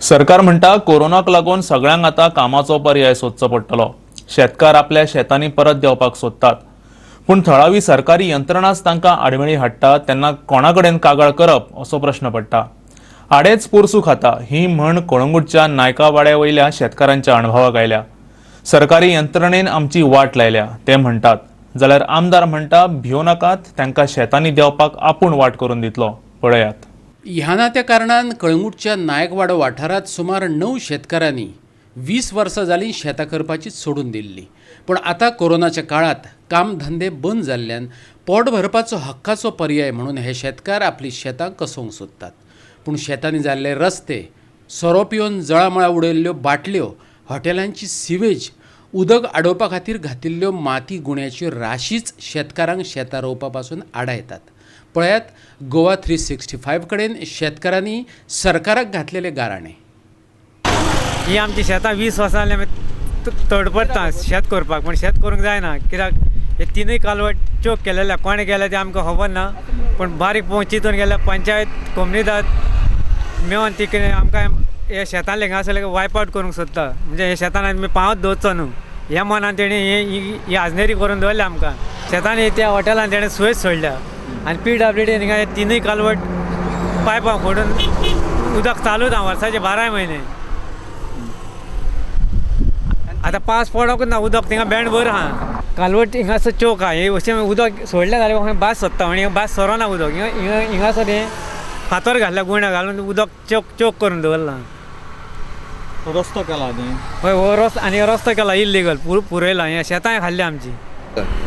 सरकार म्हणटा कोरोनाक लागून सगळ्यांक आतां कामाचो पर्याय सोदचो पडटलो. शेतकार आपल्या शेतांनी परत देंवपाक सोदतात, पूण थळावी सरकारी यंत्रणाच तांकां आडमेळी हाडटा तेन्ना कोणा कडेन कागाळ करप असो प्रश्न पडटा. आडेच पोरसू खाता ही म्हण कळंगूटच्या नायकावाड्या वयल्या शेतकारांच्या अणभवाक आयल्या. सरकारी यंत्रणेन आमची वाट लायल्या ते म्हणटात, जाल्यार आमदार म्हणटा भियो नाकात, तांकां शेतांनी देंवपाक आपूण वाट करून दितलो. पळयात. ह्या ना त्या कारणान कळंगूटच्या नायकवाडो वाठारांत सुमार 9 शेतकारांनी 20 वर्सां जालीं शेतां करपाची सोडून दिल्ली. पूण आतां कोरोनाच्या काळांत काम धंदे बंद जाल्ल्यान पोट भरपाचो हक्काचो पर्याय म्हणून हे शेतकार आपली शेतां कसोवंक सोदतात. पूण शेतांनी जाल्ले रस्ते, सोरो पिवन जळामळा उडयल्ल्यो बाटल्यो, हॉटेलांची सिवेज, उदक आडोवपा खातीर घातिल्ल्यो माती गुण्याच्यो राशीच शेतकारांक शेतां रोवपा पासून आडायतात. पळयात गोवा 365 कडेन शेतकारांनी सरकाराक घातलेले गाराणे. ही आमची शेतां 20 वर्सां जालीं आमी तडपडटा शेत करपाक, पूण शेत करूंक जायना कित्याक हे तिनूय कालवट चोक केलेले, कोणें केले ते आमकां खबर ना. पूण बारीक पळोवन चिंतून गेल्यार पंचायत कोमनिदाद मेळोन ती कितें आमकां हे शेतांतले हांगासरले वायप आवट करूंक सोदता. म्हणजे हे शेतान आमी पांवच दवरचो न्हू ह्या मनान तेणी ही आजनेरी करून दवरल्या आमकां. शेतांनी त्या हॉटेलान तेणें सुवेज सोडल्या आनी PWD हिंगा तिनूय कालवट पायपां फोडून उदक चालूच आहा वर्साचे 12 म्हयने. आतां पावस पडोंकूच ना, उदक थिंगा बेंड भर आहा. कालवट हिंगासर चोक आहा, हे अशें उदक सोडलें जाल्यार भास सोदता आनी भास सोरोना उदक. हिंगा हिंगा हिंगासर हें फातर घातल्या, गुण्या घालून उदक चोक चोक करून दवरलां. रस्तो केला न्ही? हय, हो रस्तो आनी रस्तो केला इल्लिगल, पुरयला. हें शेतांय खाल्ली आमची.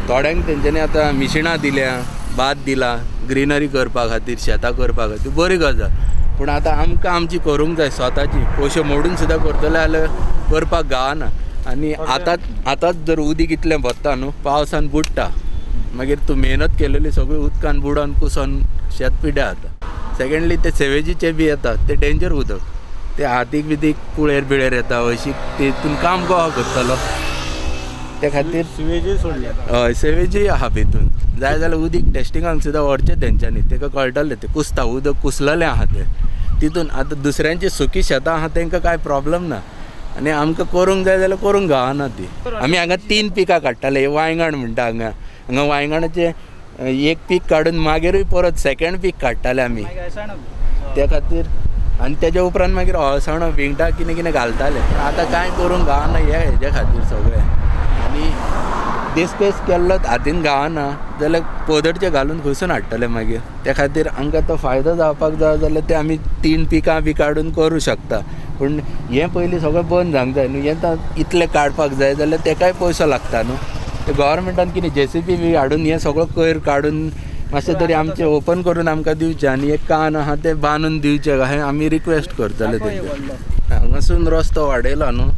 थोड्यांक तेंच्यांनी आतां मिशिनां दिल्या, भात दिला ग्रिनरी करपा खातीर, शेतां करपा खातीर, बरी गजाल. पूण आतां आमकां आमची करूंक जाय स्वताची, पयशे मोडून सुद्दां करतले जाल्यार करपाक गावना. आनी आतांच जर उदीक इतलें भरता न्हू, पावसान बुडटा, मागीर तूं मेहनत केलेली सगळी उदकान बुडोन कुसोन शेत पिड्या जाता. सेकेंडली ते सेवेजीचे बी येता ते डेंजर उदक, ते हातीक बितीक कुळेर बिळेर येता, हळशीक तितून काम कहो करतलो. त्या खातीर सिवेजूय सोडल्या. हय, सेवेजूय आहा भितून. जाय जाल्यार उदीक टेस्टिंगाक सुद्दां व्हरचें तेंच्यांनी, तेका कळटलें तें कुसता उदक, कुसलेलें आहा तें तितून. आतां दुसऱ्यांची सुकी शेतां आहा तेंकां कांय प्रॉब्लम ना, आनी आमकां करूंक जाय जाल्यार करूंक गावना ती. आमी हांगा 3 पिकां काडटाले, वांयगण म्हणटा हांगा, हांगा वांयगणाचें एक पीक काडून मागीरूय परत सेकेंड पीक काडटाले आमी त्या खातीर. आनी तेज्या उपरांत मागीर अळसाणो भिंगटां कितें कितें घालताले. पूण आतां कांय करूंक गावना हे हेज्या खातीर सगळें. आनी डिस्पेस केल्लो हातीन गावना जाल्यार पदरचें घालून खंयसून हाडटले मागीर. त्या खातीर आमकां तो फायदो जावपाक जाय जाल्यार ते आमी 3 पिकां बी काडून करूं शकता. पूण हें पयलीं सगळें बंद जावंक जाय न्हू. हें इतलें काडपाक जाय जाल्यार तेकाय पयसो लागता न्हू. ते गव्हर्मेंटान कितें JCB बी हाडून हें सगळो कोयर काडून मातशें तरी आमचें ओपन करून आमकां दिवचें, आनी एक कान आहा तें बांदून दिवचें अशें आमी रिक्वेस्ट करतले तेंचे. हांगासून रस्तो वाडयला न्हू,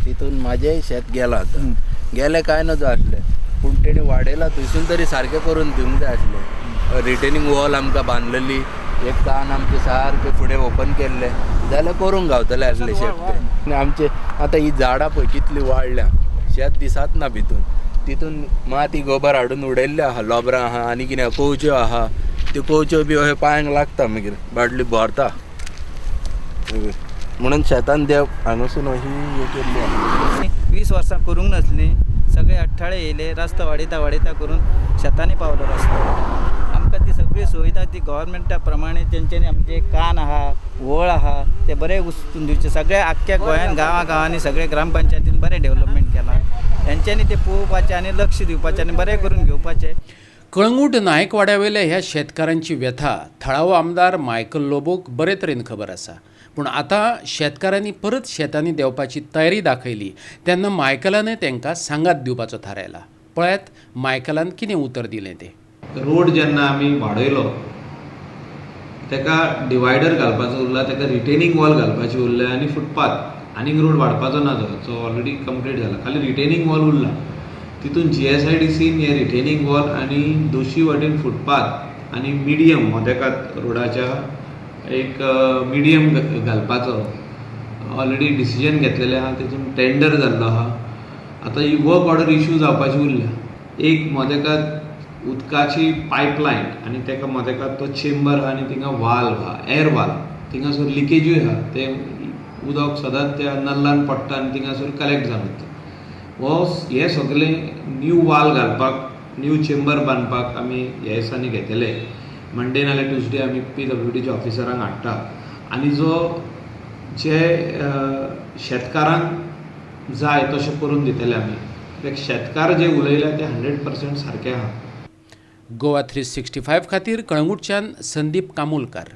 तितून म्हाजेंय शेत गेलां आतां. गेलें कांय नजो आसलें, पूण तेणी वाडयला थंयसून तरी सारकें करून दिवंक जाय आसलें. रिटेनिंग वॉल आमकां बांदलेली, एक कान आमचें सारकें फुडें ओपन केल्लें जाल्यार करूंक गावतलें आसलें शेत तें. आनी आमचें आतां ही झाडां पळय कितलीं वाडल्या, शेत दिसात ना भितून. तितून माती गोबर हाडून उडयल्ले आहा, लोबरां आहा आनी कितें कोवच्यो आहा, त्यो कोवच्यो बी अशें पांयांक लागता, मागीर बाटली भरता म्हणून शेतान देव हांगासून अशी हें केल्ली आहा. 20 वर्सां करूंक नासलीं, सगळे अठ्ठाळे येयले, रस्तो वाडयता वाडयता करून शेतांनी पावलो रस्तो. आमकां ती सगळी सुविधा ती गव्हर्मेंटा प्रमाणे तेंच्यांनी आमचे कान आहा, व्हळ आहा, ते बरें उस्तून दिवचे. सगळे आख्ख्या गोंयान गांवां गांवांनी सगळे ग्रामपंचायतीन बरें डेव्हलपमेंट केलां. तेंच्यांनी ते पळोवपाचें आनी लक्ष दिवपाचें आनी बरें करून घेवपाचें. कळंगूट नायकवाड्यावेल्या ह्या शेतकारांची व्यथा थळावो आमदार मायकल लोबोक बरे तरेन खबर आसा. पूण आतां शेतकारांनी परत शेतांनी देंवपाची तयारी दाखयली तेन्ना मायकलानय तांकां सांगात दिवपाचो थारायला. पळयात मायकलान कितें उतर दिलें तें. रोड जेन्ना आमी वाडयलो तेका डिवायडर घालपाचो उरला, तेका रिटेनिंग वॉल घालपाची उरल्या आनी फुटपाथ. आनीक रोड वाडपाचो ना, तो ऑलरेडी कंप्लीट जाला, खाली रिटेनिंग वॉल उरला. तितून GSIDCन हे रिटेनिंग वॉल आनी दोशी वाटेन फुटपाथ आनी मिडियम मोदेकात रोडाच्या एक मिडियम घालपाचो ऑलरेडी डिसिजन घेतलेलें आहा, तितून टेंडर जाल्लो आहा. आतां ही वर्क ऑर्डर इशू जावपाची उरल्या. एक मोदेकात उदकाची पायपलायन आनी तेका मोदेकात तो चेंबर आहा आनी थिंगा वाल्व आहा, एयर वाल्व, थिंगासर लिकेजूय आहा, ते उदक सदांच त्या नल्लान पडटा आनी थिंगासर कलेक्ट जावन वता. हो हे सगलें न्यू वाल घालपाक, न्यू चेंबर बांदपाक आमी ह्या दिसांनी घेतले. मंडे नाल्यार ट्युजडे आमी पीडब्ल्यूडीच्या ऑफिसरांक हाडटा आनी जो जे शेतकारांक जाय तशें करून दितले आमी, कित्याक शेतकार जे उलयल्या ते 100% सारकें आहा. गोवा 365 खातीर कळंगूटच्यान संदीप कामुलकार.